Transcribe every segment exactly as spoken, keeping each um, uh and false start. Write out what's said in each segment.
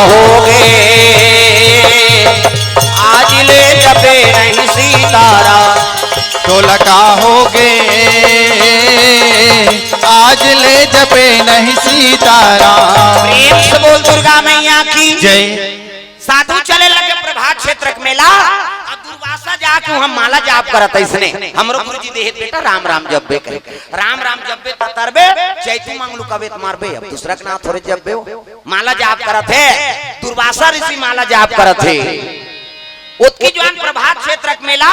होगे, आज ले जपे नहीं सीताराम। टोला का होगे, आज ले जपे नहीं सीताराम। प्रेम से बोल दुर्गा मैया की। जय। साधु चले लगे प्रभात क्षेत्र के मेला, अब दुर्वासा जाके वहाँ माला जाप करत अइसने। हमरो गुरुजी देहे बेटा राम राम जपबे कहे। राम राम जपबे त तरबे, चैतू मंगलू कबे त मरबे, अब दूसरा के नाम थोरे जपबे हो। माला जाप करत हे, दुर्वासा ऋषि माला जाप करत हे। ओतकी जुवार प्रभात क्षेत्र के मेला,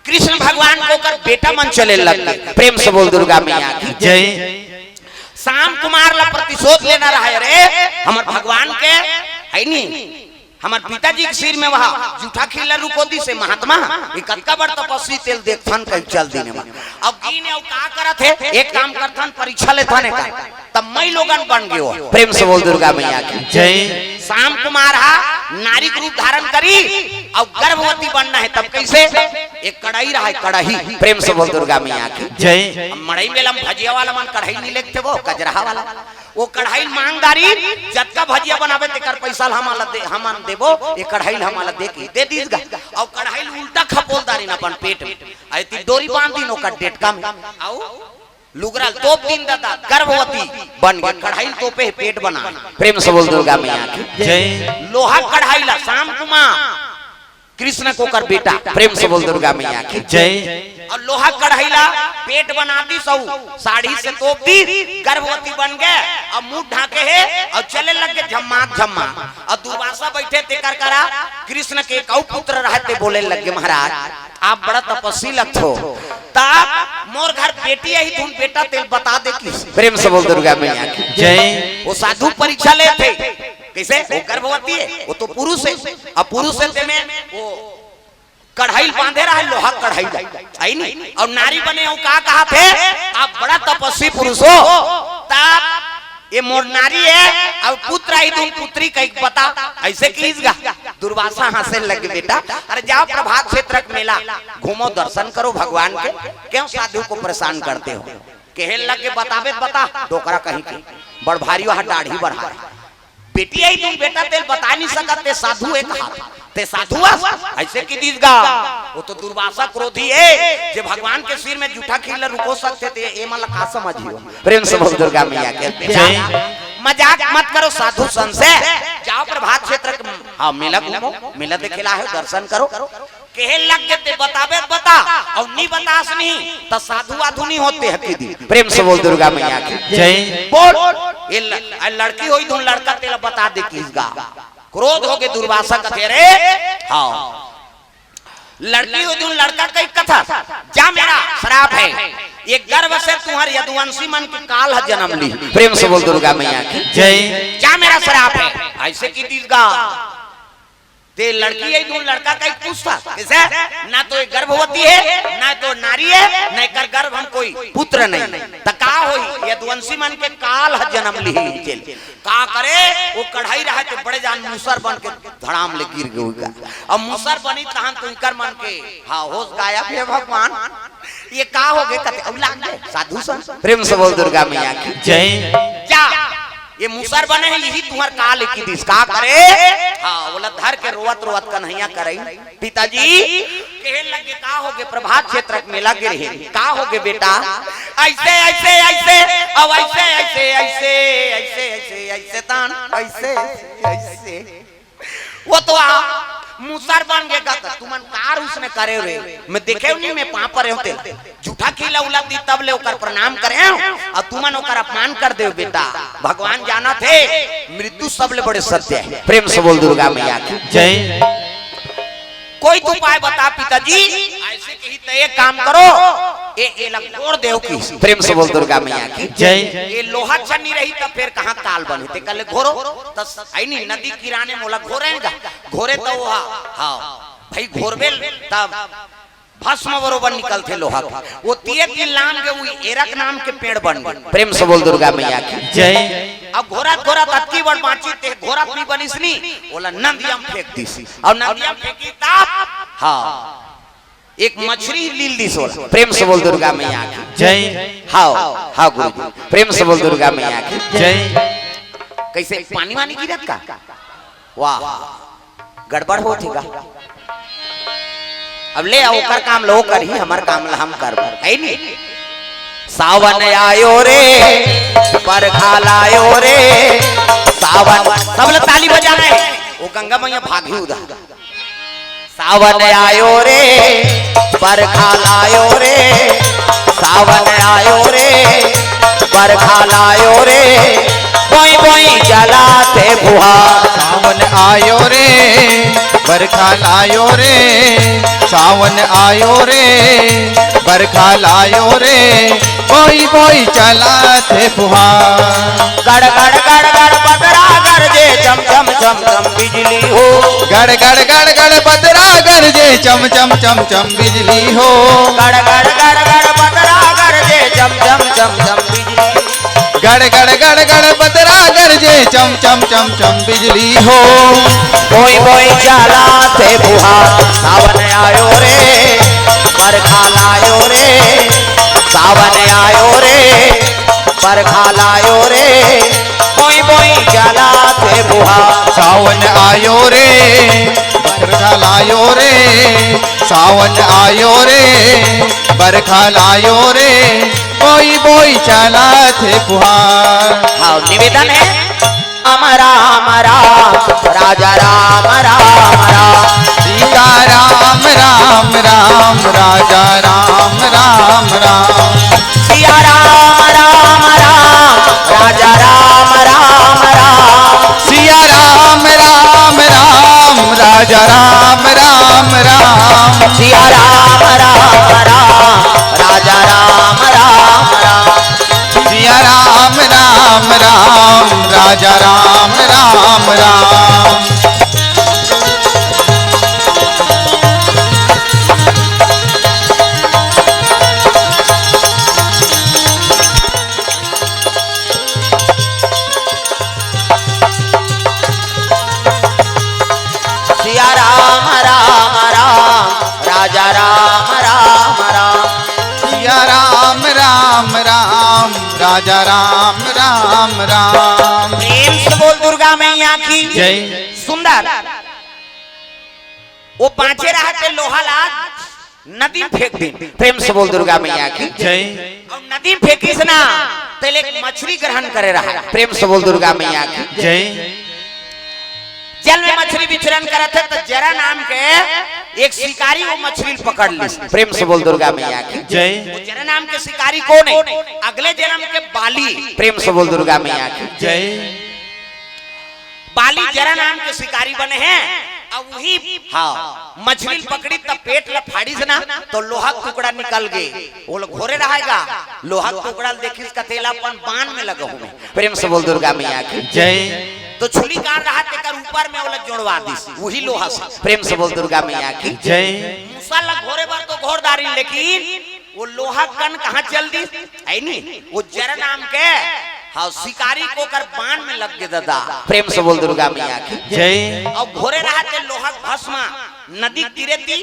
कृष्ण भगवान के ओकर बेटा मन चले लग गे। प्रेम से बोल दुर्गा मैया की। जय। श्याम कुमार ला प्रतिशोध लेना रहे रे, हमर भगवान के, है नी, हमर पिताजी के सिर में वह जूठा खील ला रुको दिस हे महात्मा, ये कतका बड़ तपस्वी तेला देखथन कहि चल दीन हे। अब दीन हे, अउ का करत हे, एक काम करथन, परीक्षा लेथन एकर। तब मइलोगन बन गेव। प्रेम से बोल दुर्गा मैया की। जय। श्याम कुमार हा नारी के रूप धारण करी अउ गर्भवती बनना हे, तब कइसे? एक कढ़ाई रहा हे, कढ़ाई। प्रेम से बोल दुर्गा मैया की। जय। अब मड़ई मेला म भजिया वाला मन कढ़ाई नइ लेगथे, वो कजरहा वाला, वो कढ़ाई मांग डारिस, जतका भजिया बनाबे तेकर पइसा ल हमन ला दे, हमन देबो, ये कढ़ाई ल हमन ला दे के दे दिस गा। अउ कढ़ाई ल उल्टा खपोल डारिन अपन पेट में, अइती डोरी बांध दीन ओकर डेटका में, अउ लुगरा ल तोप दीन ददा, गर्भवती बन गे, कढ़ाई ल तोपे हे, पेट बना। प्रेम से बोल दुर्गा मैया की। जय। लोहा कढ़ाई ला श्याम कुमार, कृष्ण के ओकर बेटा, प्रेम से बोल दुर्गा मैया की। जय। अउ लोहा कढ़ाई ला पेट बना दिस, अउ साड़ी से तोप दिस, गर्भवती बन गे, अउ मुंह ढांके हे, अउ चले लग गे झम्मात झम्मात। अउ दुर्वासा बइठे तेकर करा, कृष्ण के एक अउ पुत्र रहे ते बोले लग गे, महाराज, आप बड़ा तपस्वी लगथो, त मोर घर बेटी आही धुन बेटा तेला बता दे किस। प्रेम से बोल दुर्गा मैया की। जय। वो साधु परीक्षा लेथे, कइसे? वो गर्भवती हे, वो तो पुरुष हे, अब पुरुष हे तेमे वो कढ़ाई ल बांधे रहे, लोहा कढ़ाई ल, है नी? अउ नारी बने हो, का कहत हे, आप बड़ा तपस्वी पुरुष हो, त ये मोर नारी हे, अउ पुत्र आही धुन पुत्री कहिके बता, अइसे किस गा। दुर्वासा हंसे लग गे, बेटा, अरे जाव प्रभात क्षेत्र के मेला घूमो, दर्शन करो भगवान के, क्यों साधु को परेशान करते हो? कहे लग गे बताबे त बता, डोकरा कहीं के, बड़ भारी वहां दाढ़ी बढ़ा हे। बेटी आही धुन बेटा तेला बता नइ सकत, ते साधु एक हाथ, ते साधु अस, अइसे किस गा। वो तो दुर्वासा क्रोधी हे, जे भगवान के सिर में जूठा खील ला रुको सकथे, ते एमन ला का समझियो। प्रेम से बोल दुर्गा मैया के। जय। मजाक मत करो साधु संत से, जाव प्रभात क्षेत्र के, हाँ, मेला घूमो, मेला देखे ला हे, दर्शन करो। कहे लग गे ते बताबे त बता, अउ नइ बतास नहीं त साधु वाधु नइ होते हकी दी। प्रेम से बोल दुर्गा मैया की। जय। बोल, ये ल-, आ लड़की होही धुन लड़का तेला बता दे किस गा। क्रोध होगे दुर्वासा कथे रे, हाँ। लड़की होही धुन लड़का कहिके कथा, जा मेरा श्राप हे, ये गर्भ से तुंहर यदुवंशी मन के काल ह जनम ली। प्रेम से बोल दुर्गा मैया की। जय। जा मेरा श्राप हे, अइसे किस गा। ते लड़की आही धुन लड़का कहिके पूछता, कइसे? ना तो ये गर्भवती हे, ना तो नारी हे, ना एकर गर्भ म कोई पुत्र नहीं। त का होही? यदुवंशी मन के काल ह जनम लिही। चल, का करे? वो कढ़ाई रहे ते बड़े जान मूसर बन के धड़ाम ले गिर गे। अब मूसर बनिस तहन तो इकर मन के, हाँ, होश गायब हे भगवान। ये का होगे? कथे, अउ लाग गे साधु संत। प्रेम से बोल दुर्गा मैया की। जय। जा, ये मूसर बने हे, इही तुंहर काल हे किस दिस। का करे? हाँ, ओला धर के रोवत रोवत कन्हैया करई, पिताजी, कहे लग गे का होगे, प्रभात क्षेत्र के मेला गे रेहे, का होगे बेटा? अइसे, अइसे, अइसे, अउ अइसे, अइसे, अइसे, अइसे, अइसे, अइसे, तान, अइसे, अइसे, अइसे। वो तो आ, मूसर बन गे गा। तुमन का उसने करे रे? मैं देखेंव नहीं, मैं पाँव परे हों ते। जूठा खीला उला दिस तब ले ओकर प्रणाम करेंव, अउ तुमन ओकर अपमान कर देव बेटा। भगवान जानत हे, मृत्यु सबले बड़े सत्य हे। प्रेम से बोल दुर्गा मैया की। जय। कोई तो उपाय बता पिताजी। अइसे कही त एक काम करो, ए, एला कोड़ देव किस। प्रेम से बोल दुर्गा मैया की। जय। ये लोहा छन्नी रही त फेर कहाँ काल बने? ते कहले घोरो, त अइनी नदी किराने मोला घोरेंगा। घोरे त वो हा, हाँ, भाई घोरबे तब भस्म बरोबर निकलथे लोहा के। वो तीये दिन लाम के वो एरक नाम के पेड़ बन गे। प्रेम से बोल दुर्गा मैया की। जय। अब घोरत घोरत अतकी बड़ बाँचिस ते घोरत नइ बनिस नी, ओला नदिया म फेंक दिस। अउ नदिया म फेंकिस तब, हाँ, एक मछरी लील दिस ओला। प्रेम से बोल दुर्गा मैया की। जय। हाँ, हाँ गुरु जी, प्रेम से बोल दुर्गा मैया की। जय। कइसे, पानी वानी गिरत का? वाह, गड़बड़ होत हे गा। अब ले आओ, ओकर काम ला ओ करही, हमर काम ला हम करबो, हे नी? सावन आयो रे, बरखा लायो रे, सावन। सब ला ताली बजाना हे। ओ गंगा मैया भागही उधर। सावन आयो रे, बरखा लायो रे, सावन आयो रे, बरखा लायो रे, बोई बोई चलाथे फुहार। सावन आयो रे, बरखा लायो रे, सावन आयो रे, बरखा लायो रे, बोई बोई चलाथे फुहार। गड़ गड़ गड़ गड़ बदरा गरजे, चम चम चम चम बिजली हो। गड़ गड़ गड़ गड़ बदरा गरजे, चम चम चम चम बिजली हो। गड़ गड़ गड़ गड़ बदरा गरजे, चम चम चम चम बिजली। गड़ गड़ गड़ गड़ बदरा गरजे, चम चम चम चम बिजली हो। बोई बोई चलाथे फुहार, सावन आयो रे, बरखा लायो रे, सावन आयो रे, बरखा लायो रे, बोई बोई चलाथे फुहार। सावन आयो रे, बरखा लायो रे, सावन आयो रे, बरखा लायो रे, बोई बोई चलाथे फुहार। हाँ, निवेदन हे। राम राम राम, राजा राम राम राम। सीता राम राम राम, राजा राम राम राम। सिया राम राम राम, राजा राम राम राम। सिया राम राम राम, राजा राम राम राम। सिया राम राम राम, राजा राम राम राम। सिया राम राम राम, राजा राम राम राम। सिया राम राम राम, राजा राम राम राम। सिया राम राम राम, राजा राम राम राम। प्रेम से बोल दुर्गा मैया की जय। सुंदर। वो बांचे रहत हे लोहा ला नदी में फेंक दिन। प्रेम से बोल दुर्गा मैया की जय। अउ नदी में फेंकिस ना, तेला एक मछली ग्रहण करे रहा। प्रेम से बोल दुर्गा मैया की जय। जल में मछली विचरण करत हे, त जरा नाम के एक शिकारी वो मछली पकड़ लिस। प्रेम से बोल दुर्गा मैया की जय। वो जरा नाम के शिकारी कोन हे? अगले जन्म के बाली। प्रेम से बोल दुर्गा मैया की जय। बाली जरा नाम के शिकारी बने हे, अउ वही हाँ। मछली पकड़ी त पेट ला फाड़िस ना, त लोहा के टुकड़ा निकल गे। वो लोग घोरे रहा हे गा, लोहा के टुकड़ा ल देखिस, कथे ला अपन बान में लगाहूं मैं। प्रेम से बोल दुर्गा मैया की जय। त छुलीकार रहा, तेकर ऊपर में ओला जोड़वा दिस, वही लोहा से। प्रेम से बोल दुर्गा मैया की जय। मूसा ला घोरे बर तो घोर डारिन, लेकिन वो लोहा कन कहाँ चल दिस, हे नी? वो जरा नाम के, हाँ, शिकारी के ओकर बान में लग गे दादा। प्रेम से बोल दुर्गा मैया की जय। अउ घोरे रहत हे लोहा के भस्म नदी के तीरे ती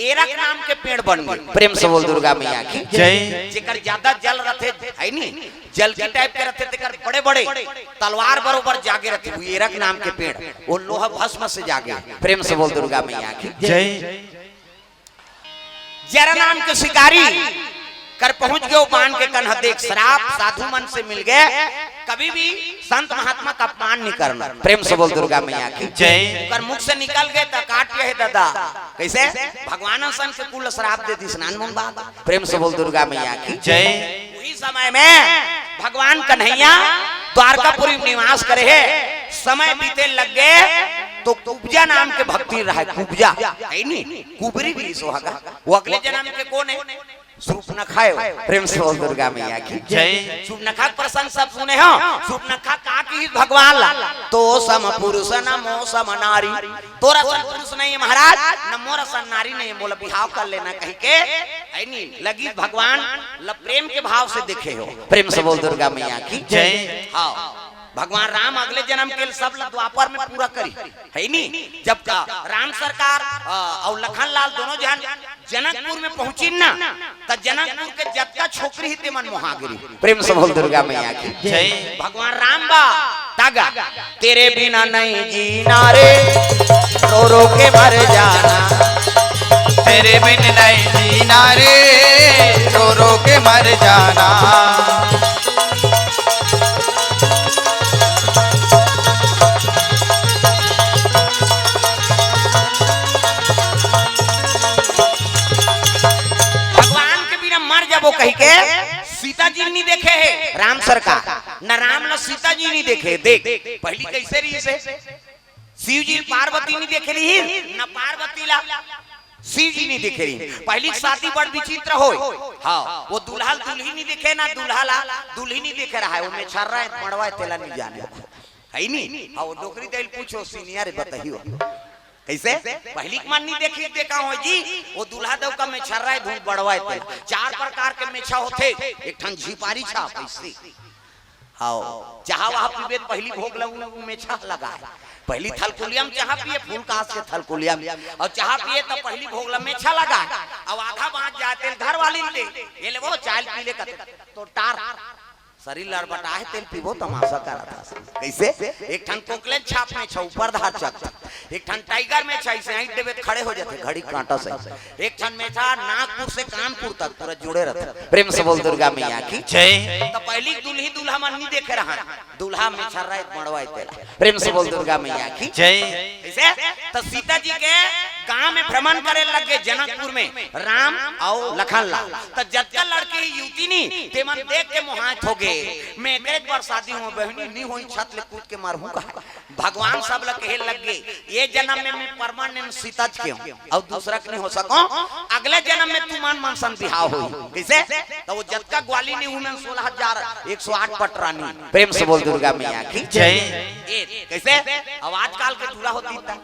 एरक नाम के पेड़ बन गे। प्रेम से बोल दुर्गा मैया की जय। जेकर ज्यादा जल रथे, हे नी, जल के टाइप के रथे, तेकर बड़े बड़े तलवार बरोबर जागे रथे, वो एरक नाम के पेड़, वो लोहा भस्म से जागे। प्रेम से बोल दुर्गा मैया की जय। जरा नाम के शिकारी कर पहुंच गे, वो बान के कन ह देख, श्राप साधु मन से मिल गे, कभी भी संत महात्मा का अपमान नहीं करना। प्रेम से बोल दुर्गा मैया की जय। कर मुख से निकल गे त काट के हे दादा। कइसे? भगवान असन के कुल श्राप दे दिस नान मन बाबा। प्रेम से बोल दुर्गा मैया की जय। वही समय में भगवान कन्हैया द्वारकापुरी में निवास करे हे, समय बीते लग गे, त कुब्जा नाम के भक्तिन रहा हे, कुब्जा, हे नी? कुबरी भी सोहागा। वो अगले जन्म के कोन हे? सूर्पनखा हे। प्रेम से बोल दुर्गा मैया की जय। सूर्पनखा के प्रसंग सब सुने हो? सूर्पनखा का किहिस भगवान ला, "तो सम पुरुष न मो सम नारी।" तोर असन पुरुष नहीं हे महाराज, न मोर असन नारी नहीं हे, मोला बिहाव कर लेना कहिके, हे नी, लगिस भगवान ला प्रेम के भाव से देखे हो। प्रेम से बोल दुर्गा मैया की जय। हाँ, भगवान राम अगले जन्म के सब ला द्वापर में पूरा करी। हे नी, जब का राम सरकार, अ, अउ लखन लाल दोनों झन जनकपुर में पहुंचिन ना, त जनकपुर के जतका छोकरी ही ते मन मोहा गे रही। प्रेम से बोल दुर्गा मैया की जय। भगवान राम बा तागा, तेरे बिना नहीं जीना रे, रो रो के मर जाना। तेरे बिन नहीं जीना रे, रो रो के मर जाना। भगवान के बिना मर जाबो कहि के सीता जी नहीं देखे हे राम सरकार, न राम न सीता जी नहीं देखे। देख, पहली कैसे रहिसे? शिव जी पार्वती नहीं देखे रही, न पार्वती ला शिव जी नहीं देखे रही। पहली शादी बड़ विचित्र होय। हाँ, वो दुल्हा दुल्ही नहीं देखे, ना दुल्हा ला दुल्ही नहीं देखे रहा है, वो मेछर्रा है, मड़वा है, तेला नहीं जाने। है नी? हाँ, वो डोकरी तैल पूछो, सीनियर है, बताइयो। कैसे? पहली के मन नहीं देखी, देखा हो जी, वो दुल्हा देव का मेछर्रा है, धूल बड़वा है, तेला। चार प्रकार के मेछा होथे, एक ठन झिपारी छाप, ऐसे। हाँ, चाहा वहा पीबे त पहली भोग ला उ मेछा लगाए। पहली थलकुलिया में चाहा पिए, फूल कास के थलकुलिया में। अउ चाहा पिए त पहली भोग ला मेछा लगाए। अउ आधा बाँच जाए तेल घर वाली ले। ये ले वो चाय पी ले कते। तो टार। शरीर लड़बटा है, तेल पीबो तमाशा करत हस। कैसे? एक ठन कोकलेन छाप मेछा ऊपर धार चक। एक ठन टाइगर मेछा ऐसे ऐंठ देबे त खड़े हो जाथे, घड़ी कांटा से। एक ठन मेछा नागपुर से कानपुर तक पूरा जुड़े रहथे। प्रेम से बोल दुर्गा मैया की। जय। त पहली दुल्ही दुल्हा मन नहीं देखे रहा। दुल्हा मेछर्रा है, मड़वा है, तेला। प्रेम से बोल दुर्गा मैया की। जय। कैसे? त सीता जी के गांव में भ्रमण करे लगे जनकपुर में राम अउ लखन लाल। त जतका लड़के ही युवती नी, तेमन देख के मोहात हो गे। मैं एक बार शादी हूँ बहनी, नहीं होई छत ले कूद के मरहूँ का। भगवान सब ल कहे लग गे, ये जन्म में मैं परमानेंट सीता के हूँ, अउ दूसरा के नहीं हो सको। अगले जन्म में तुमन मन सन बिहाव होई। कैसे? त वो जतका ग्वालिनी, उमन सोलह हजार एक सौ आठ पटरानी। प्रेम से बोल दुर्गा मैया की। जय। ए, कैसे? अब आजकल के दूल्हा होती त,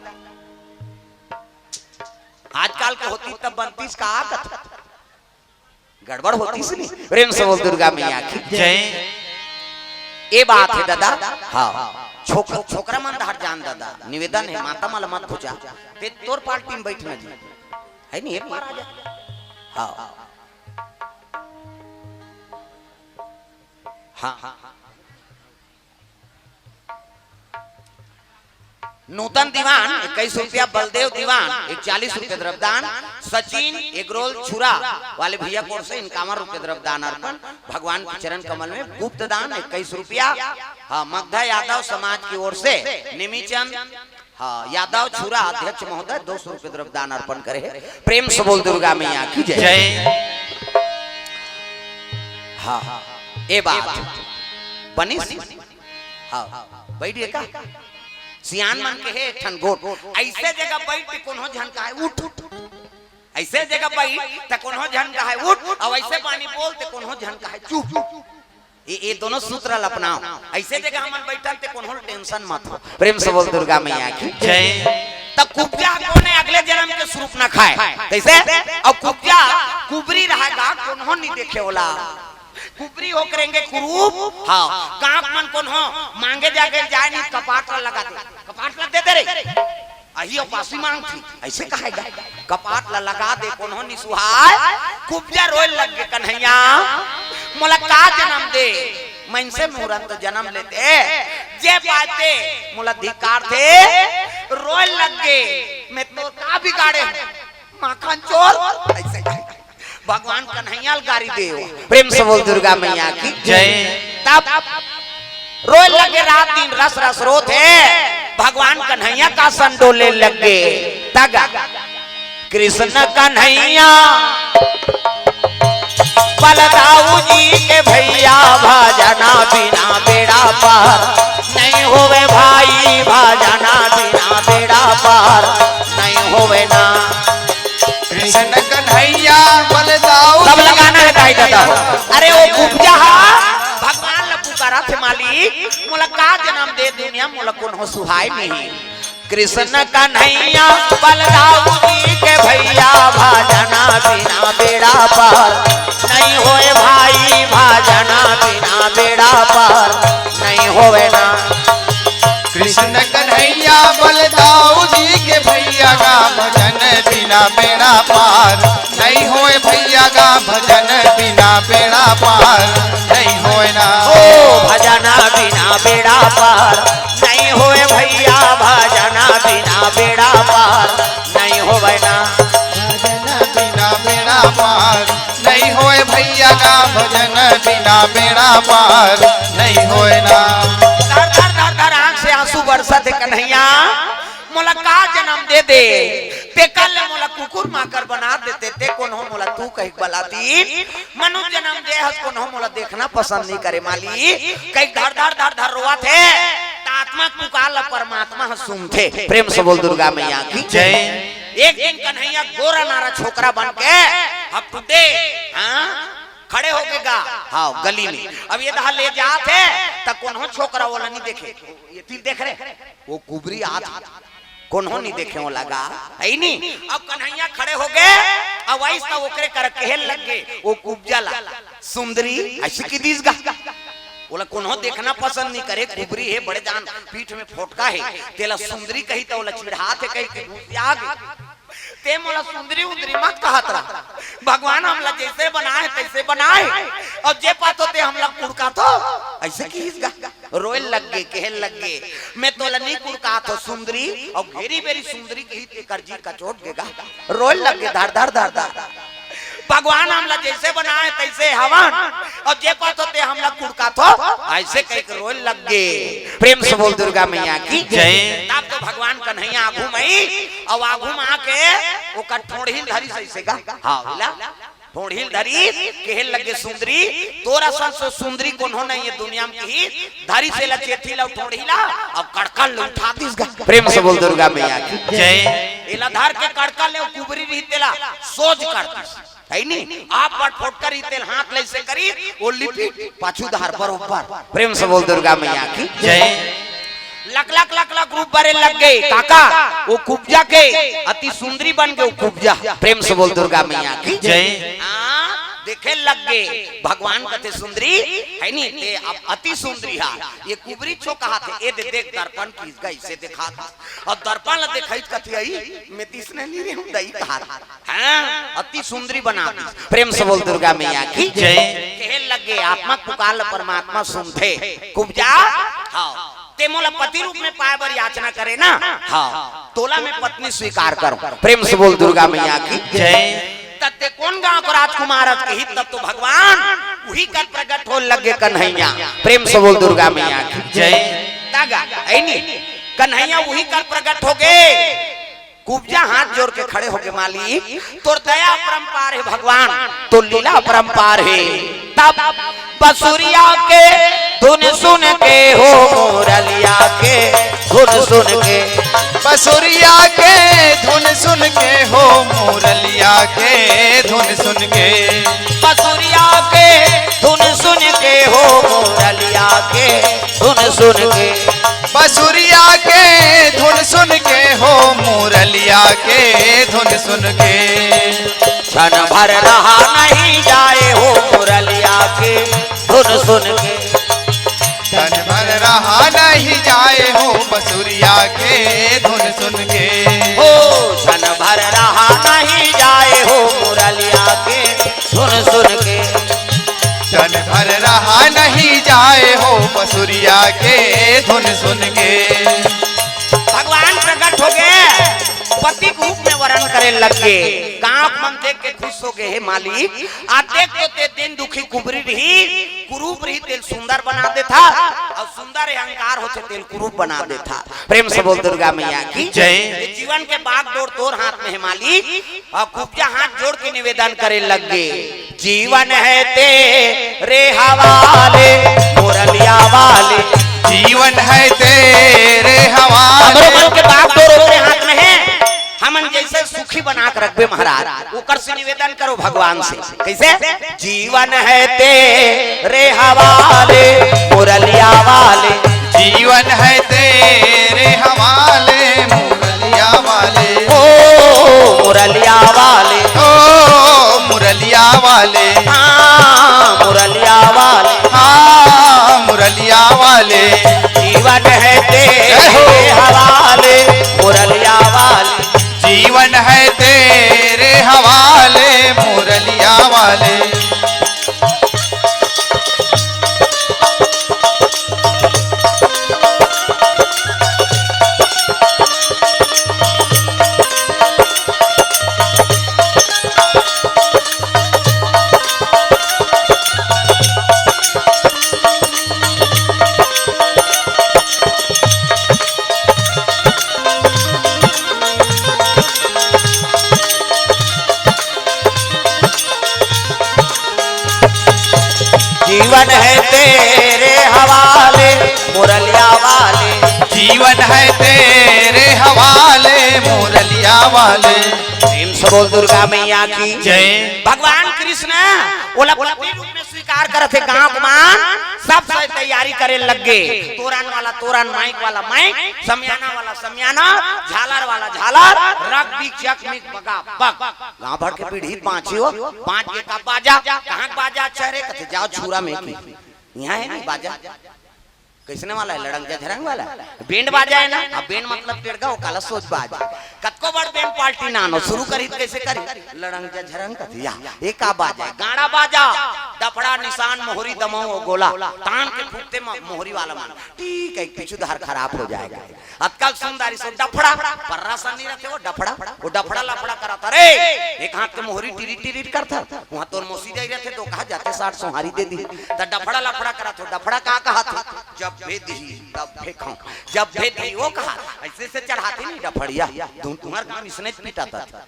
आजकल के होती त बनतीस का आदत। गड़बड़ होतीस नी। प्रेम से बोल दुर्गा मैया की। जय। ए बात है दादा। हाँ। छोक-, छोकरा मन हट जान दादा। निवेदन है, माता मन ला मत खुचा। ते तोर पार्टी में बैठना जी। है नी, एक बार आ जा। हाँ। हाँ। नूतन दीवान इक्कीस रुपया, बलदेव दीवान एक चालीस रुपया द्रव्यदान, सचिन एगरोल छुरा वाले भैया की ओर से इक्यावन रुपया द्रव्यदान अर्पण भगवान के चरण कमल में। गुप्त दान इक्कीस रुपया। हाँ, मगधा यादव समाज की ओर से निमिचंद, हाँ, यादव छुरा अध्यक्ष महोदय दो सौ रुपया द्रव्यदान अर्पण करे हे। प्रेम से बोल दुर्गा मैया की जय। जय। हाँ, ए बात बनिस। हाँ, बैठ गे का? सियान मन के हे एक ठन गोठ, ऐसे जगह बैठ के कोनो झन कहे उठ, ऐसे जगह बैठ त कोनो झन कहे उठ, अउ ऐसे पानी बोल त कोनो झन कहे चुप। ये, ये दोनों सूत्र ल अपनाओ। ऐसे जगह हमन बैठन ते कोनो ल टेंशन मत हो। प्रेम से बोल दुर्गा मैया की जय। त कुब्जा कोने अगले जन्म के स्वरूप न खाए। कैसे? अउ कुब्जा कुबरी रहेगा, कोनो नहीं देखे ओला। कुबरी हो करेंगे कुरूप। हाँ, गाँव मन कोनो मांगे जाके जाए नहीं, कपाट ला लगा दे, कपाट ला दे दे रे। अही उपासी मांगथी, ऐसे कहेगा। कपाट ला लगा दे, कोनो नि सुहाय। कुब्जा रोए लग गे कन्हैया, मोला का जन्म दे? मनसे मुहूर्त जन्म लेते, जे पाते, मोला धिक्कार थे, रोए लग गे, मैं तो का बिगाड़े हूँ? माखन चोर, ऐसे कहेगा। भगवान कन्हैया ल गारी देव। प्रेम से बोल दुर्गा मैया की जय। तब रोए लगे रात दिन रस रस रोत हे, भगवान कन्हैया का संडोले लग गे। तग कृष्ण कन्हैया बलदाऊ जी के भैया, भजना बिना बेड़ा पार नहीं होवे भाई, भजना बिना बेड़ा पार नहीं होवे ना। कृष्ण कन्हैया बलदाऊ सब जी लगाना है दाई दादा हो। अरे वो कुब्जा हा भगवान ला पुकारा थे, मालिक मोला का जन्म दे दुनिया, मोला कोनो सुहाय नहीं। कृष्ण कन्हैया बलदाऊ जी के भैया, भजना बिना बेड़ा पार नहीं होए भाई, भजना बिना बेड़ा पार नहीं होवे ना। कृष्ण कन्हैया बलदाऊ जी के भैया गा, भजन बिना बेड़ा पार नहीं होए भैया गा, भजन बिना बेड़ा पार नहीं होए ना। ओ भजना बिना बेड़ा पार होए भैया भजन बिना बेड़ा पार नहीं होवे ना। भजन बिना बेड़ा पार नहीं होए भैया का, भजन बिना बेड़ा पार नहीं होए ना। धर धर धर धर आंख से आंसू बरसत हे कन्हैया, मोला का जन्म दे दे, तेकर ले मोला कुकुर माकर बना देते, ते कोनो मोला तू कहिके बलातिस, मनुष्य जन्म दे हस, कोनो मोला देखना पसंद नहीं करे माली, कहिके धर धर धर धर रोवत हे, त आत्मा के पुकार ला परमात्मा ह सुनथे। प्रेम से बोल दुर्गा मैया की जय। एक दिन कन्हैया गोरा नारा छोकरा बन के, अब टूटे, हाँ, खड़े होके गा, हाँ, गली में। अब ये दहा ले जात हे, त कोनो छोकरा ओला नहीं देखे, ये तीर देख रहे, वो कुबरी आत हे, कोनो नहीं देखे ओला गा, है नी? अब कन्हैया खड़े होगे, अब वइस त ओकरे कर कहे लग गे, वो कुब्जा ला, सुंदरी, अइसे कहि दिस गा, ओला कोनो देखना पसंद नहीं करे, कुबरी हे, बड़े जान पीठ में फोटका हे, तेला सुंदरी कही त ओला चिढ़ात हे, कहिके गुसिया गे। ते मोला सुंदरी उंदरी मत कहत रहा। भगवान हमला जइसे बनाए हे, तइसे बनाए हे। अउ जे पाथो ते हमला कुड़काथो। अइसे किहिस गा। रोए लग गे, कहे लग गे, "मैं तोला नहीं कुड़काथों सुंदरी।" अउ घेरी बेरी सुंदरी कही तेकर जी कचोट गे गा। रोए लग गे, धर धर धर धर। भगवान हमला जइसे बनाए हे, तइसे हवन। अउ जे पाथो ते हमला कुड़काथो। अइसे कहिके रोए लग गे। प्रेम से बोल दुर्गा मैया की जय। तब तो भगवान कन्हैया आघू में अउ आघू म आके ओकर ठोड़ही ल धरिस अइसे गा। हाँ, ला। ठोड़ही ल धरिस, कहे लगे, "सुंदरी, तोर असन सो सुंदरी कोनो नहीं हे दुनिया में," कही, धरिस एला चेथी ला, ठोड़ही ला, अउ कड़कन ले उठा दिस गा। प्रेम से बोल दुर्गा मैया की जय। एला धर के कड़कन ले कुबरी रही तेला सोझ कर दिस। है नी? आप बट फोटकर ही तेल हाथ ले से करी, वो लिपि पाछू धार बरोबर। प्रेम से बोल दुर्गा मैया की जय। लक लक लक लक रूप बरे लग गे काका, वो कुब्जा के अति सुंदरी बन गे वो कुब्जा। प्रेम से बोल दुर्गा मैया की जय। हाँ, देखे लग गे भगवान कथे सुंदरी, है नी? ते अब अति सुंदरी हा। ये कुबरी छो कहाथे, ए दे देख दर्पण किस गा अइसे देखाथे। अउ दर्पण ला देखइत कथे, "अई, मैं त अइसने नहीं रेहेंव दई," कहाथे। हाँ, अति सुंदरी बना दिस। प्रेम से बोल दुर्गा मैया की जय। कहे लगे, आत्मा के पुकार ल परमात्मा सुनथे। कुब्जा, हाँ, ते मोला पति रूप में पाए बर याचना करे ना, हाँ, तोला मैं पत्नी स्वीकार करों। प्रेम से बोल दुर्गा मैया की जय। त ते कोन गांव के राजकुमार हस कही, तब तो भगवान उही कर प्रगट होए लगे कन्हैया। प्रेम से बोल दुर्गा मैया की जय। तागा, है नी? कन्हैया उही कर प्रगट होगे। कुब्जा हाथ जोड़ के खड़े होगे, "मालिक, तोर दया अपरंपार हे भगवान, तोर लीला अपरंपार हे।" तब बसुरिया के धुन सुन के हो मुरलिया के धुन सुन के, बसुरिया के धुन सुन के हो मुरलिया के धुन सुन के, बसुरिया के धुन सुन के हो मुरलिया के धुन सुन के, बसुरिया के धुन सुन के हो मुरलिया के धुन सुन के, क्षण भर रहा नहीं जाए हो मुरलिया के धुन सुन के, क्षण भर रहा नहीं जाए हो बसुरिया के धुन सुन के, हो क्षण भर रहा नहीं जाए हो मुरलिया के धुन सुन के, क्षण भर रहा नहीं जाए हो बसुरिया के धुन सुन के। भगवान प्रगट होगे, पति के रूप में वरण करे लग गे। गांव के मन देख के खुश होगे, "हे मालिक, आज देख तो ते दीन दुखी कुबरी रही, कुरूप रही, तेल सुंदर बना देथा, अउ सुंदर अहंकार होथे, तेल कुरूप बना देथा।" प्रेम से बोल दुर्गा मैया की जय। ये जीवन के बागडोर तोर हाथ में हे मालिक। अउ कुब्जा हाथ जोड़ के निवेदन करे लग गे, "जीवन है तेरे हवाले, मुरलिया वाले, जीवन है तेरे हवाले।" हमरो मन के बागडोर ओकरे हाथ में हे, हमन जइसे सुखी बना के रखबे महाराज, ओकर से निवेदन करो भगवान से। कइसे? जीवन है तेरे हवाले, मुरलिया वाले। जीवन है तेरे हवाले, मुरलिया वाले। ओ मुरलिया वाले। ओ मुरलिया वाले। हाँ, मुरलिया वाले। हाँ, मुरलिया वाले। जीवन है तेरे जय हो। हवाले, मुरलिया वाले। जीवन है तेरे हवाले, मुरलिया वाले। जीवन है तेरे हवाले, मुरलिया वाले। जीवन है तेरे हवाले, मुरलिया वाले। प्रेम से बोल दुर्गा मैया की जय। भगवान कृष्ण ओला पति रूप में स्वीकार करत हे। गांव के मन सब से तैयारी करे लग गे। तोरन वाला तोरन, माइक वाला माइक, समियाना वाला समियाना, झालर वाला झालर, रग बीक चकमिक बगा बग। गांव भर के पीढ़ी बांची हो, बांच के का बाजा, कहाँ के बाजा अच्छा रे? कथे, "जाओ छुरा में की, यहाँ है नहीं बाजा।" कैसने वाला है? लड़ंग झझरंग वाला? बैंड बाजा है ना? अब बैंड मतलब टेड़गा, वो काला सोज बाजा। कतको बड़ बैंड पार्टी ना आनो, शुरू करी त कैसे करी? लड़ंग झझरंग कथे, या, ये का बाजा है? गाड़ा बाजा, डफड़ा, निशान, मोहरी, दमऊ और गोला, तान के फूकते म-, मोहरी वाला मन। ठीक है, एक पीछू धार खराब हो जाएगा। अतका सुंदर सो डफड़ा, पर्रा सन नहीं रहते वो डफड़ा, वो डफड़ा लफड़ा करत हे रे। एक हाथ के मोहरी टिरी टिरी करत हे, वहाँ तोर मौसी जाई रहते तो कहा जाते साठ सोहारी दे दी, त डफड़ा लफड़ा करत हो। डफड़ा का कहत हो? जब भे दिही, तब भे खाऊं, जब भे दिही वो कहा, ऐसे से चढ़ाती नहीं डफड़िया, तुम तुम्हार काम इसने पीटा था।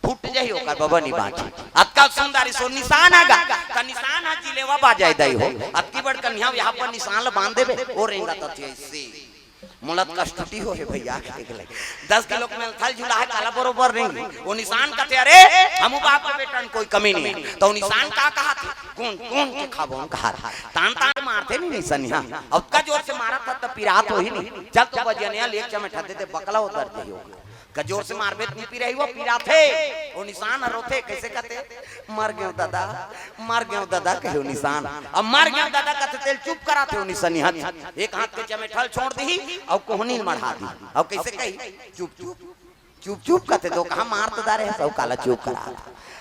फूट जाही ओकर बबा नी बाँची। अतका सुंदर सो निशान आगा, त निशान ह जिलेवा बाजाय दई हो। अतकी बड़ कन्या यहाँ पर निशान ल बांध देबे, ओ रेंगा तथे ऐसे। मोला त कष्टुटी हो हे भैया, देख ले। दस किलो के मेल थल झुला हे, काला बरोबर रेंगी। ओ निशान कथे, "अरे, हमू बाप के बेटन कोई कमी नहीं है।" त ओ निशान का कहा थे? "कौन, कौन के खाबो हम कहा?" तान तान मारथे नहीं निशानिया। अब का जोर से मारा था त पिरात हो ही नहीं। चल तो बजनिया ले चमेठा दे दे, बकला उतर जाही हो। का जोर से मारबे त नी पिराही, वो पिराथे। ओ निशान ह रोथे, कैसे कथे? "मर गेंव दादा, मर गेंव दादा," कहे ओ निशान। अब "मर गेंव दादा" कथे तेल चुप कराथे ओ निशानिया। एक हाथ के चमेठल छोड़ दिही, अउ कोहनी मढ़ा दिही। अउ कैसे कही? "चुप, चुप, चुप, चुप," कथे तो कहा मार तो दारे हे, सब काला चुप करा।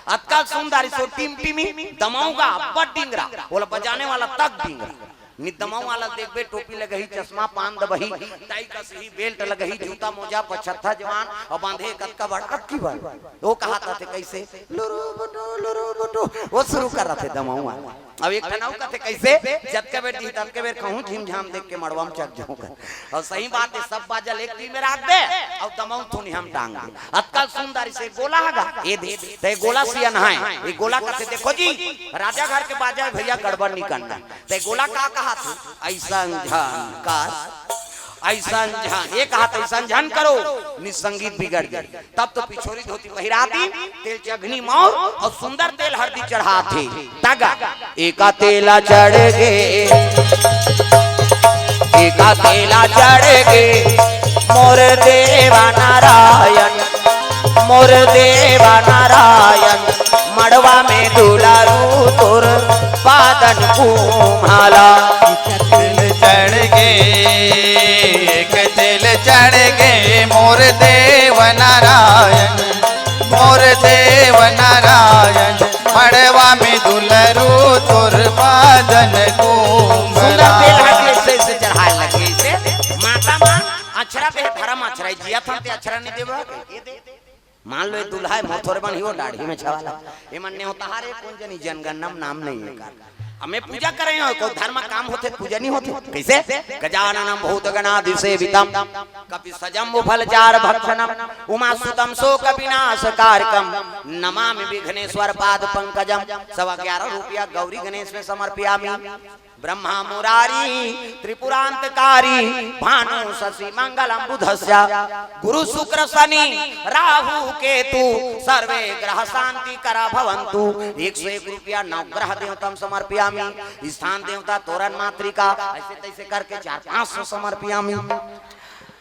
अतका सुंदर सो टिमटिमी दमऊ गा, अब्बड़ डिंगरा, ओला बजाने वाला तक डिंगरा। निदमऊ वाला देखबे, टोपी लगही, चश्मा पान दबही, टाई कसही, बेल्ट लगही, जूता मोजा, पछत्था जवान, अउ बांधे कतका बड़ अक्की बड़। ओ कहा थे कैसे? "लुरु बुटु, लुरु बुटु।" ओ शुरू करथे दमऊ वाला। अब एक ठन अउ कथे कैसे? "जतके बेर दिही, ततके बेर कहूँ, झिमझाम देख के मड़वा म चक जाहूँ," कर। अउ सही बात हे, सब बाजा ल एक तीर में राख दे, अउ दमऊ थुनिया म टांग दे। अतका सुंदर से गोला हगा, ए दे, ते गोला सियन है, ए गोला कथे, "देखो जी, राजा घर के बाजा हे भैया, गड़बड़ नी करना।" ते गोला का कहा थे? "अइसन झन कर, अइसन झन, ये कहा थे, अइसन झन करो, नी संगीत बिगड़ जाही।" तब तो पिछोरी धोती पहिरा दी, तेल चघनी मौर अउ सुंदर तेल हरदी चढ़ा थे। तगा, एका तेला चढ़ गे, एका तेला चढ़ गे, मोर देवा नारायण, मोर देवा नारायण, मड़वा में दुलारू तोर पादन कुम्हाला। तेल चढ़ गे, एक तेल चढ़ गे, मोर देव नारायण, मोर देव नारायण, मड़वा में दुलरू तोर पादन कुम्हाला। सुंदर तेल हरदी ऐसे ऐसे चढ़ाए लगे, ऐसे माता मन अक्षरा दे, धर्म अक्षरा, जिया था ते अक्षरा नहीं देवा। मान लो, ये दूल्हा हे, मोर थोरे बन ही वो दाढ़ी में छवाला। ये मन नेवताहार हे, कोन जनी जनगणना में नाम नहीं हे का। अब मैं पूजा करे हो, कोई धर्म काम होथे, पूजा नहीं होथे। कैसे? गजाननम भूत गणादि सेवितम, कपि सजम उफल चार भक्षणम, उमा सुतम शोक विनाश कारकम, नमामि विघ्नेश्वर पाद पंकजम। सवा ग्यारह रुपया गौरी गणेश में समर्पयामी। ब्रह्मा मुरारी त्रिपुरांतकारी, भानु शशि मंगलम बुधस्य, गुरु शुक्र शनि राहु केतु, सर्वे ग्रह शांति करा भवंतु। एक सौ एक रुपया नवग्रह देवतम समर्पयामी, स्थान देवता तोरन मातृका, ऐसे तैसे करके चार पाँच सौ समर्पयामी।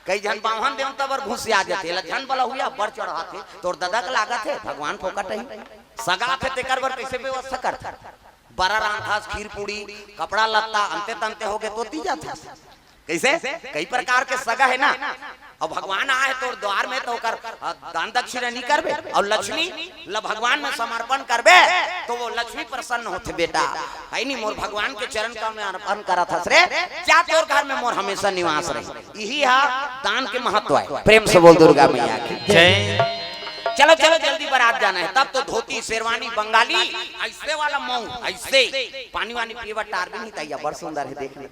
कई झन बाहन देवता बर घुसिया जाथे, एला झन बला हुआ बड़ चढ़ाथे, तोर ददा के लागत हे, भगवान फोकट ही सगा थे, तेकर बर कैसे व्यवस्था करथे? बरा रांधस, खीर पूड़ी, कपड़ा लत्ता, अंते तंते हो गे तो दी जाथे। कैसे? कई प्रकार के सगा हे ना। अब भगवान आए तोर द्वार में तो ओकर, अ, दान दक्षिणा नहीं करबे, अउ लक्ष्मी ल भगवान में समर्पण करबे तो वो लक्ष्मी प्रसन्न होथे बेटा। हे नहीं, मोर भगवान के चरण कमल में अर्पण करत हस रे, जा तोर घर में मोर हमेशा निवास रही। यही हा दान के महत्व हे। प्रेम से बोल दुर्गा मैया की जय। चलो चलो, जल्दी बरात जाना हे। तब तो धोती शेरवानी बंगाली, ऐसे वाला मऊ, ऐसे पानी वानी पीवा टार भी नहीं तैया, बड़ सुंदर हे, देख ले।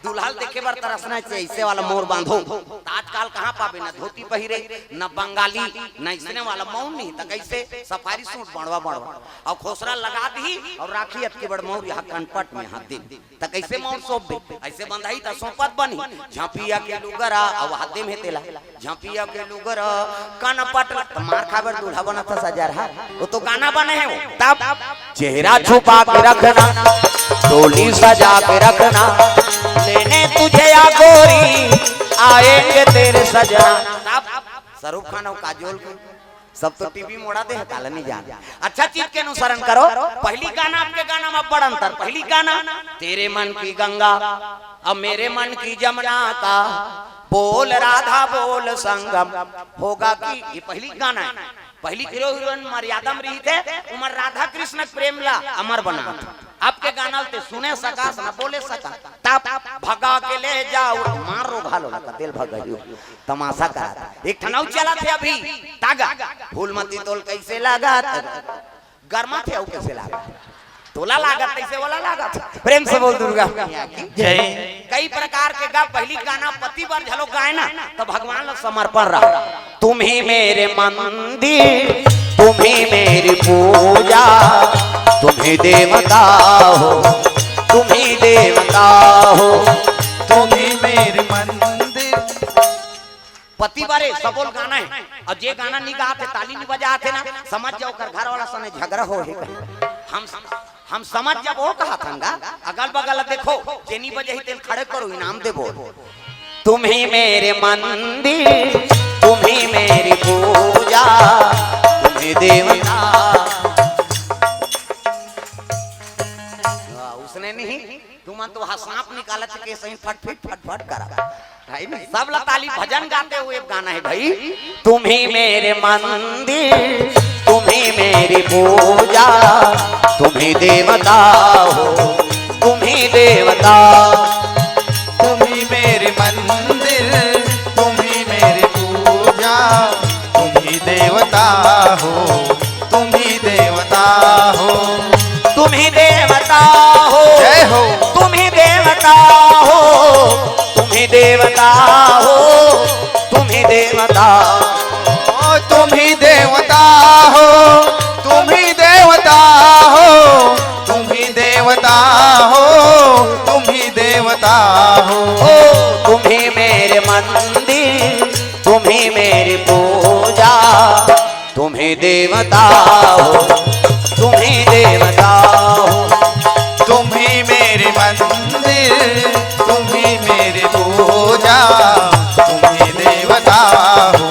दूल्हा ल देखे बर तरसना चाहिए, ऐसे वाला मउर बांधो। त आजकल कहाँ पाबे, न धोती पहिरे, न बंगाली, न इसने वाला मउर नहीं, त कैसे सफारी सूट बड़वा बड़वा। अउ खोसरा लगा दी अउ राखी अतकी बड़ मउर यहाँ कनपट में हाथ दे, त कैसे मउर सौंपबे? ऐसे बंधाही त सौंपत बनही। झपिया के लुगरा अउ हाथ दे में तेला, झपिया के लुगरा कनपट ल-, त मार खाबर दूल्हा बनत ह सजर हा। वो तो गाना बने है वो। तब चेहरा छुपा के रखना, डोली सजा के रखना, लेने तुझे या गोरी, आएंगे तेरे सजना। तब शाहरुख खान अउ काजोल के सब तो टीवी मोड़ा दे है, काला नहीं जान। अच्छा चीज के अनुसरण करो। पहली गाना, आपके गाना में बड़ अंतर। पहली गाना, तेरे मन की गंगा, अब मेरे मन की जमुना का, बोल राधा बोल संगम, होगा कि, ये पहली गाना है। पहली हीरो हीरोइन मर्यादा में रहिथे, उमर राधा कृष्ण के प्रेम ला अमर बना। आपके गाना ल ते सुने सकास, न बोले सकास। तब भगा के ले जाओ, मार रो घालो लगा, तेल भगाइयो, तमाशा करा। एक ठन अउ चलत हे अभी, तागा, फूलमती तोल कैसे लागत, गरमा थे अउ कैसे लागत, तोला लागत, कैसे वाला लागत। प्रेम से बोल दुर्गा मैया की। जय। कई प्रकार के गा, पहली गाना पति बर घलो गाए ना, तो भगवान ला समर्पण रहा। तुम ही मेरे मंदिर, तुम ही मेरी पूजा, तुम ही देवता हो, तुम ही देवता हो। तुम ही मेरे मंदिर। पति बारे सबोल गाना है, अउ जे गाना नी गात हे, ताली नी बजात हे ना, समझ जाओ ओकर घर वाला सने झगड़ा हो हे। हम हम समझ जब वो कहा थंगा, अगल बगल देखो, जेनी बजही तेन खड़े करो, इनाम देबो। तुम ही मेरे मंदिर, तुम ही मेरी पूजा, तुम ही देवता। वाह, उसने नहीं, तुमन तो वहाँ सांप निकालत के सही फट फट फट फट करा। भाई, सब ला ताली, भजन गाते हुए गाना है भाई। तुम ही मेरे मंदिर, तुम ही मेरी पूजा, तुम ही देवता हो, तुम ही देवता। तुम ही मेरे मंदिर, तुम ही मेरी पूजा, तुम ही देवता हो, तुम ही देवता हो। तुम ही देवता हो। जय हो। तुम ही देवता हो। तुम ही देवता हो। तुम ही देवता। ओ, तुम ही देवता हो। तुम ही देवता हो। तुम ही देवता हो। तुम ही देवता हो। ओ, तुम ही मेरे मंदिर, तुम ही मेरी पूजा, तुम ही देवता हो, तुम ही देवता हो। तुम ही मेरे मंदिर, तुम ही मेरी पूजा, तुम ही देवता हो,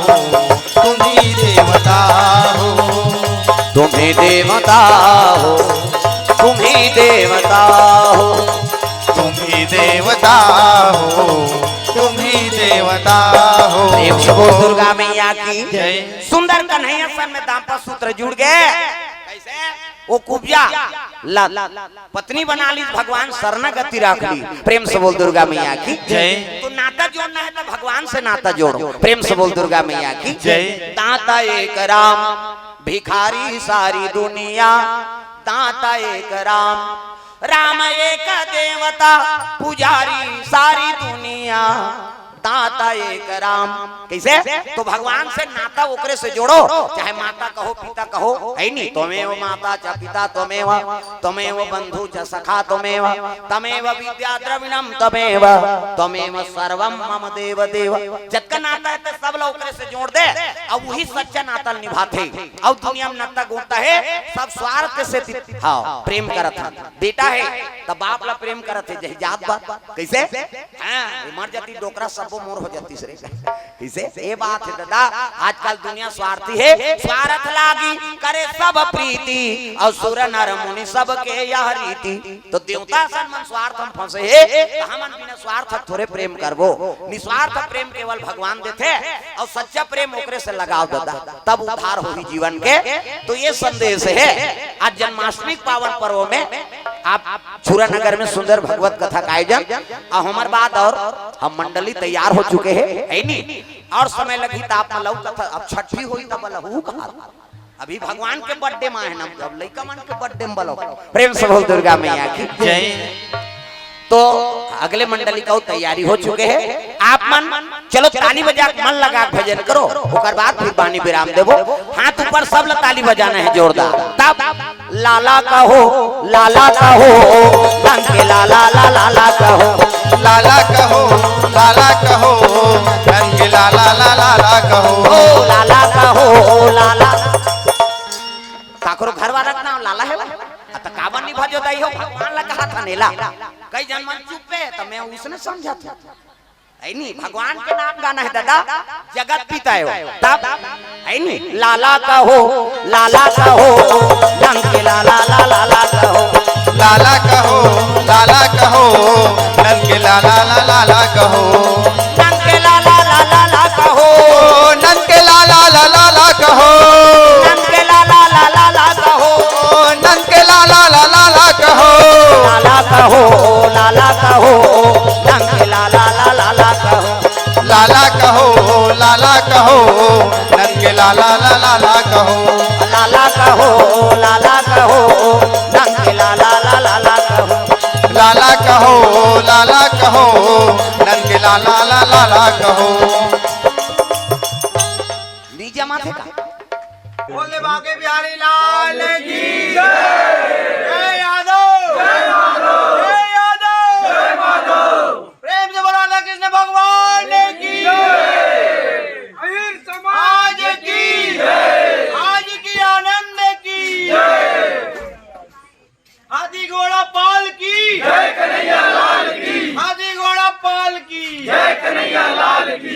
तुम ही देवता हो। तुम ही देवता हो, तुम ही देवता हो। तुम ही देवता हो, तुम ही देवता हो। प्रेम से बोल दुर्गा मैया की। जय। सुंदर कन्हैया सन में दाम्पत्य सूत्र जुड़ गए। कैसे? वो कुब्जा ला पत्नी बना ली, भगवान शरणागति राख ली। प्रेम से बोल दुर्गा मैया की। जय। तो नाता जोड़ना है तो भगवान से नाता जोड़ो। प्रेम से बोल दुर्गा मैया की। जय। दाता एक राम, भिखारी सारी दुनिया। दाता एक राम, राम एक देवता, पुजारी सारी दुनिया। दाता एक राम। कैसे? तो भगवान से नाता ओकरे से जोड़ो, चाहे माता कहो, पिता कहो, है नी? त्वमेव माता च पिता त्वमेव, त्वमेव बंधु च सखा त्वमेव, त्वमेव विद्या द्रविणम त्वमेव, त्वमेव सर्वम मम देव देव। जतका नाता है तो सब ला ओकरे से जोड़ दे, अउ वही सच्चा नाता निभाथे। अउ दुनिया में नाता गोता है, सब स्वार्थ से ति-, हाँ, प्रेम करत हन। बेटा है, त बाप ला प्रेम करत हे, जही जात बात। कैसे? हाँ, ये मर जाती डोकरा, सबो मोर हो जाती रे। कैसे? ये बात है दादा, आजकल दुनिया स्वार्थी है, स्वार्थ लागी करे सब प्रीति, अउ सुर नर मुनि सबके यह रीति। तो देवता सन मन स्वार्थ में फंसे हे, तो हमन बिना स्वार्थ थोरे प्रेम करबो। निस्वार्थ प्रेम केवल भगवान देथे, अउ सच्चा प्रेम ओकरे से लगाव दादा, तब उद्धार होही जीवन के। तो ये संदेश है। आज जन्माष्टमी के पावन पर्व में आप छुरा नगर में सुंदर भगवत कथा का आयोजन, अउ हमर बाद अउ हम मंडली तैयार हो चुके हैं, है नी? अउ समय लगही त आप मन ला कथा, अब छठी होही तब लहू कहा। अभी भगवान के बर्थडे में है ना, अब लइका मन के बर्थडे में बोलो। प्रेम से बोल दुर्गा मैया की। जय। तो अगले मंडली का तैयारी हो चुके हे। आप मन चलो ताली बजा के मन लगा के भजन करो, ओकर बाद फिर बानी विराम देबो। हाथ ऊपर, सब ला ताली बजाना हे जोरदार। तब लाला कहो, लाला कहो, रंग के लाला, ला, लाला कहो। लाला कहो, लाला कहो, रंग के लाला, ला, लाला कहो। ओ लाला कहो, लाला। काकरो घर वाला के नाम लाला हे? आ, त काबर नहीं भजो दाई हो, भगवान ला कहा था नेला। कई जन मन चुप हे, त मैं उसने समझा था। है नी, भगवान के नाम गाना हे दादा, जगत पिता हे। तब है नी, लाला कहो, लाला कहो, रंग के लाला, ला, लाला कहो। लाला कहो, लाला कहो, रंग के लाला, ला, लाला कहो। रंग के लाला, ला, लाला कहो। ओ, रंग के लाला, ला, लाला कहो। रंग के लाला, ला, लाला कहो। ओ, रंग के लाला, ला, लाला कहो। लाला कहो, लाला कहो, रंग के लाला, ला, लाला कहो। लाला कहो, लाला कहो, रंग के लाला, ला, लाला कहो। लाला कहो, लाला कहो, रंग के लाला, ला, लाला कहो। लाला कहो, लाला कहो, रंग के लाला, ला, लाला कहो। डीजे माथे का। बोले बांके बिहारी लाल की जय। जय यादव। जय यादव। प्रेम से बोलो राधा कृष्ण भगवान की। अहिर समाज की। आज की आनंद की। हाथी घोड़ा पाल की। जय कन्हैया लाल की। हाथी घोड़ा पाल की। जय कन्हैया लाल की।